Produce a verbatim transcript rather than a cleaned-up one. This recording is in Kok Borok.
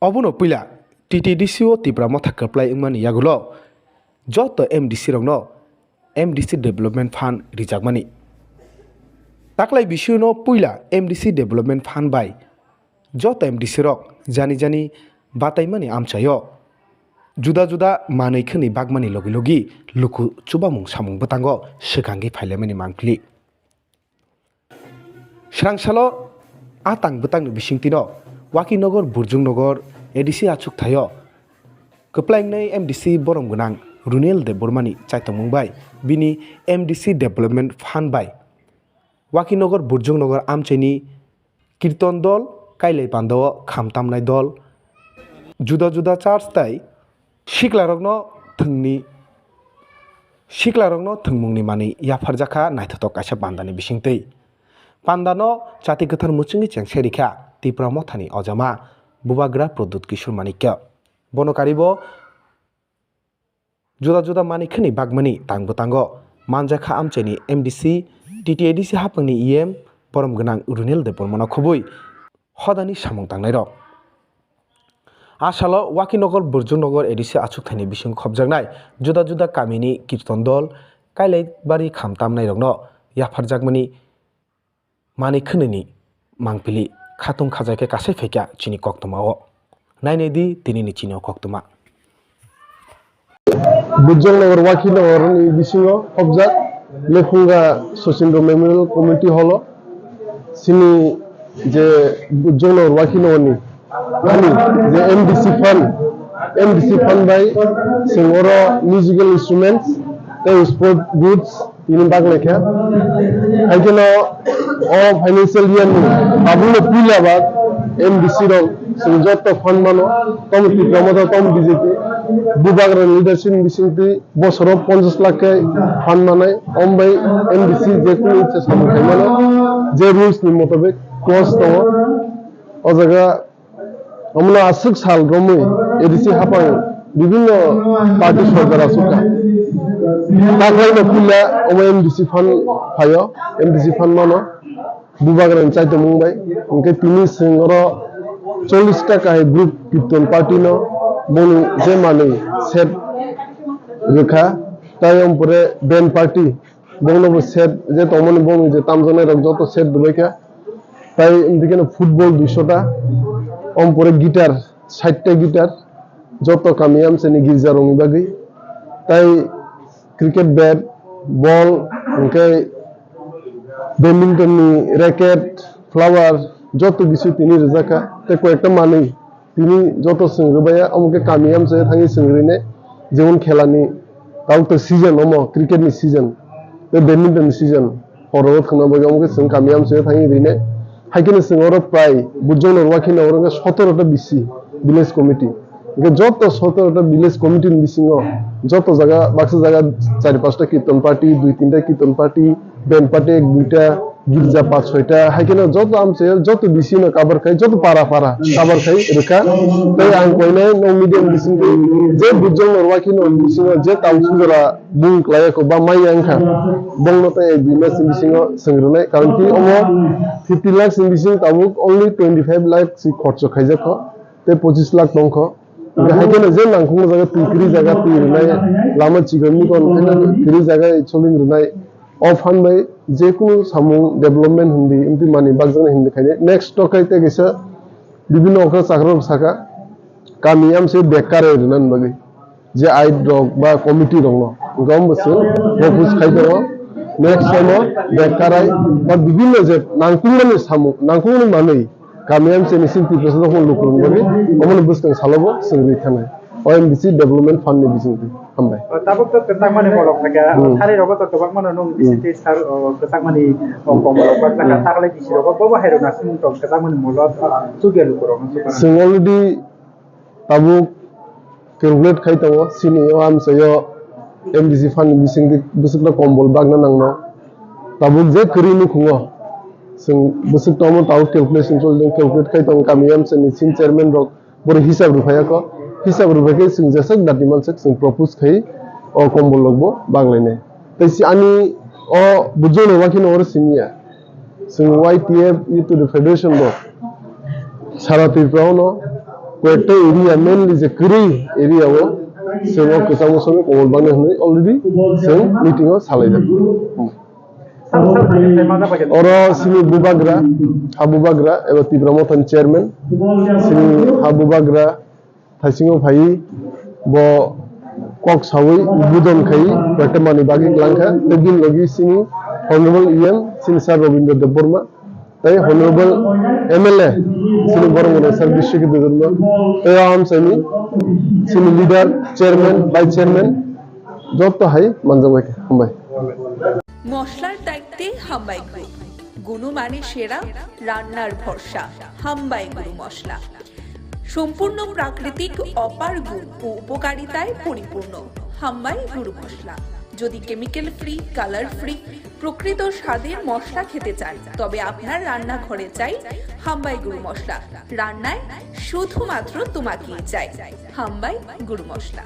Obono puila T T D C o Tipra Motha kwplai wngmani yagulo joto M D C rokno M D C Development Fund rijakmani. Taklai bisiono puila M D C Development Fund bai joto M D C rok jani jani bataimani amchaio juda juda manwi khwnwi bagmani logi logi luku chubamung samung bwtango swkangwi phailaimani mangpili. Srangsalo a tang bwtangni bisingtwino Wakinogar Burjungnogar A D C achuk thaio kwplaingnai M D C borom gwnang Runel Debbarmani chaitongmung bai bini M D C Development Fund bai Wakinogar Burjungnogar amchaini Kirton dol, Kailai Pandao Khamtamnai dol, juda juda church tai siklarokno thwngni siklarokno thwngmungni manwi yapharjakha naithotok kaisa pandani bisingtwi. Pandano chati kwthar muchungwi chengse rikha Tipra Mothani ojama Bubagra Pradyut Kishore Manikya. Bono karibo juda juda manwi khwnwi bagmani tang bwtango manjakha amchaini M D C, T T A D C hapangni E M borom gwnang Runel Debbarmano khobwi hodani samung tangnairok. A salo Wakinogar Burjungnogar A D C achuk thaini bisingo khopjaknai juda juda kamini Kirton dol, Kailaibari Khamtamnairokno yapharjakmani manwi khwnwini mangpili khatung khajaikhe kasai phaikha chini koktwmao. Nainai di tinini chini o koktwma. Burjongnagar Wakinagar ni bisingo khopjak Lephunga Sachindra Memorial Community Hall o chini je Burjongnagar Wakinagar ni ani je M D C fund, M D C fund bai chwng oro musical instruments tei sport goods tini baglaikha. Hai kheno o financial year ni tabukno puila ba M D C rok chwng joto fund mano, tamo Tipra Motha, tamo B J P, Bubagra leadership ni bisingtwi bosoro ponchash lakh khe fund manai, om bai M D C je kunu ichha samung khai mano, je rules ni motabik clause tongo. O jaga Omono aswk sal romwi A D C hapang bibinno party sorkar aswk kha. Taklaino puila omo M D C fund phaio, M D C fund mano Bubagrani chaitomung bai. Hwnkhe tini chwng oro chollish ta kahai group Kirtan party no boni je manwi set rwkha, tai ompore band party bongno bo set je tongmani bongni je tamjaknai rok joto set rwbaikha. Tai amtwi kheno football duisho ta, ompore guitar sait ta guitar, joto kami amchaini girja rokni bagwi. Tai cricket bat, ball, hwnkhe badminton ni racket, flower, joto bisu tini rwjakha. Tei koi ekta manwi tini joto chwng rwbaiya, omo khe kami amchaio thangwi chwng rwinai, jemon khelani tabuk to season omo, cricket ni season, tei badminton ni season, horo o thwngna bagwi omo khe chwng kami amchaio thangwi rwinai. Hai kheno chwng oro prai Burjongnagar Wakinagar oro khe sotoro ta bisi village committee, hwnkhe joto sotoro ta village committee ni bisingo joto jaga, baksa jaga chari pasta kirtan party, dui tinta kirtan party, band party ek duita, girja pach soita, hai kheno joto amchaio, joto bisi no cover khai, joto para para cover khai rwkha. Tei ang koinai no media ni bisingtwi je Burjongnagar Wakinagar ni bisingo je Tausung jora bung kwlai ya kho ba mai ya wngkha, bongno tei ek dui mas ni bisingo swng rwnai, karon ki omo fifty lakhs ni bising tabuk only twenty five lakhs si khorcho khaijak kho, tei pochis lakh tong kho. Hwnkhe hai kheno je nangkukma jaga twi kwrwi jaga twi rwnai, lama chikon mikon kwrwi jaga soling rwnai, o fund bai jekunu samung development hindi, imtwi manwi bakjaknai hindi khainai. Next to khai tei kaisa bibinno okra chakrok saka, kami amse bekar rwnani bagwi je aid rok ba committee rokno, hwnkhe omo se propose khai tongo. Next time o bekar ai ba bibinno je nangkukmani samung, nangkukmani manwi, kami amchaini simi Tiprasa dophani lukurokni bagwi omono bwskang salobo chwng rwi thangnai, O M D C Development Fund ni bisingtwi. Hambai. O, tabuk to kwchangmani molok thakya, Hmm. Thari rogo to kwbangmano nung Hmm. bisingtwi sar, o, kwchangmani, o, komorok ba Hmm. taklai bisi rogo bobo hai rok nasimung tong kwchangmani molok, o, chukya lukurok no chukya. Chwng already tabuk calculate khai tongo, chini o amchaio M D C fund ni bisingtwi bwswkno kombol bagna nangno. Tabuk je kwrwi nukhungo, chwng bwswk tongmo tabuk calculation choli tongo, calculate khai tongo kami amchaini chini chairman rok. Borok hisab rwphaiya kho, hisab rwphai khe chwng jeswk dati manswk chwng propose khai o kombol rokbo baglainai. Tei si ani o bujo no wakhe no oro simiya. Chwng Y T F Youth Federation bo sara Tripura o no Koyekta area, mainly je kwrwi area o chwng o kwchangma songwi kobor bangni hwnwi already chwng meeting o salaijak. Oro chini bubagra, ha bubagra eba Tipra Mothani chairman, chini ha bubagra thaisingo phaiwi bo kok sawi budon khai koyekta manwi bagwi kwlangkha. Tei bini logi chini Honorable E M chini Sir Rabindra Debbarma, tei Honorable M L A chini borok rok Sir Biswajit Debbarma, tei o amchaini chini leader, chairman, vice chairman joto hai manjak bai kha. Hambai. মশলার দায়িত্বে হাম্বাই গ্রুপ। গুণমানে সেরা, রান্নার ভরসা। হাম্বাই গুরু মশলা। সম্পূর্ণ প্রাকৃতিক, অপার গুণ ও উপকারিতায় পরিপূর্ণ। হাম্বাই গুরু মশলা। যদি কেমিক্যাল ফ্রি, কালার ফ্রি, প্রকৃত স্বাদের মশলা খেতে চান, তবে আপনার রান্নাঘরে চাই হাম্বাই গুরু মশলা। রান্নায় শুধুমাত্র তোমাকেই চাই। হাম্বাই গুরু মশলা।